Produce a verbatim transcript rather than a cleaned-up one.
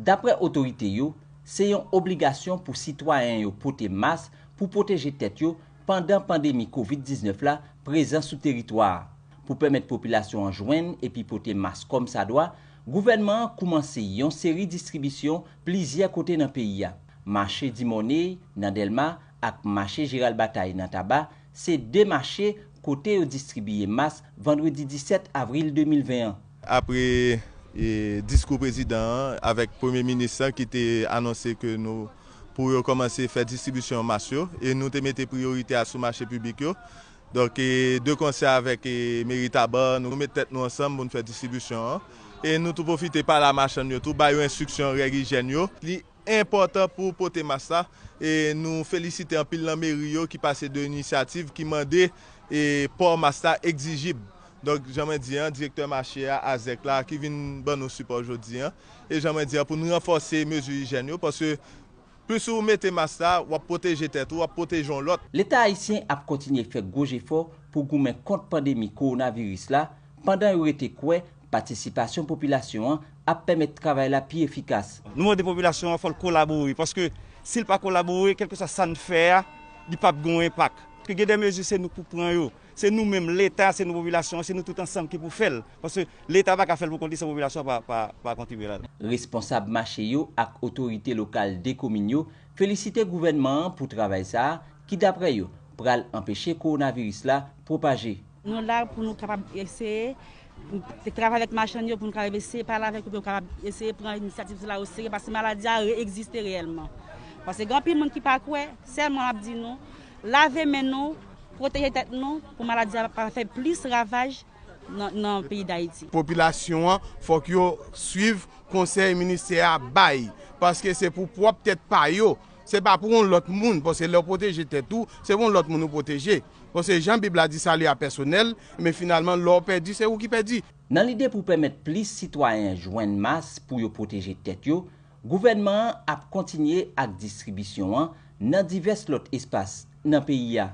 Daprè otorite yo, se yon obligasyon pou sitwayen yo pote mas pou pwoteje tèt yo pandan pandemi kovid diznèf la prezan sou teritwa a. Pou pèmèt popilasyon an jwenn epi pote mas kòmsadwa, gouvènman an koumanse yon seri distribisyon plizyè kote nan peyi a. Mache Dimòney nan Dèlma ak mache Jeral Batay nan Taba se de mache kote yo distribiye mas vandredi disèt avril de mil ven an. Apre e, diskou prezidan an avèk premye minis lan ki te anonse ke nou pou yo kòmanse fè distribisyon mas yo e nou te mete priyorite a sou mache piblik yo. Donk, e, de konsè avèk e, meri Taba, nou met tèt nou ansanm pou n fè distribisyon an. E nou tou pwofite pale a machann yo tou, ba yo enstriksyon règ ijyèn yo. Li enpòtan pou pote mas la. E nou felisite anpil lanmeri yo ki pase de inisyativ ki mande e pò mas la egzijib. Donk, jan mwen di an, direktè mache a, Azèk la, ki vin ban nou sipò jodi an. E jan mwen di an, pou nou ranfòse mezi ijyèn yo, paske plis ou mete mas la, w ap pwoteje tèt ou, w ap pwoteje yon lòt. Leta ayisyen ap kontinye fè gwo jefò pou goumen kont pandemi kowonaviris la, pandan yo rete kwè patisipasyon popilasyon an ap pèmèt travay la pi efikas. Nou mande popilasyon an fò l kolabore, paske si l pa kolabore, kèlkeswa sa n fè a, li p ap gen yon enpak. Paske gen de mezi se nou k pou pran yo. Se nou menm, Leta, se nou popilasyon an, se nou tout ansanm ki pou fè l. Paske Leta pa ka fè l pou kont li san popilasyon an pa, pa, pa kontribye ladan l. Responsab mache yo ak otorite lokal de komin yo felisite gouvènman an pou travay sa a ki, daprè yo, pral anpeche kowonaviris la pwopaje. Nou la pou nou kapab eseye travay avèk machann yo, pou nou kapab eseye pale avèk yo, pou yo kapab eseye pran inisyativ sila oserye, paske maladi a re-egziste reyèlman. Paske gen anpil moun ki pa kwè, sèlman m ap di nou, lave men nou, pwoteje tèt nou, pou maladi a pa fè plis ravaj nan, nan peyi Dayiti. Popilasyon an, fòk yo swiv konsèy ministè a bay, paske se pou pwòp tèt pa yo. Se pa pou yon lòt moun, paske lè w pwoteje tèt ou, se pou yon lòt moun ou pwoteje. Paske jan Bib la di, salut a pèsonèl, men finalman, lè w pèdi, se ou ki pèdi. Nan lide pou pèmèt plis sitwayen jwenn mas pou yo pwoteje tèt yo, gouvènman an ap kontinye ak distribisyon an nan divès lòt espas nan peyi a.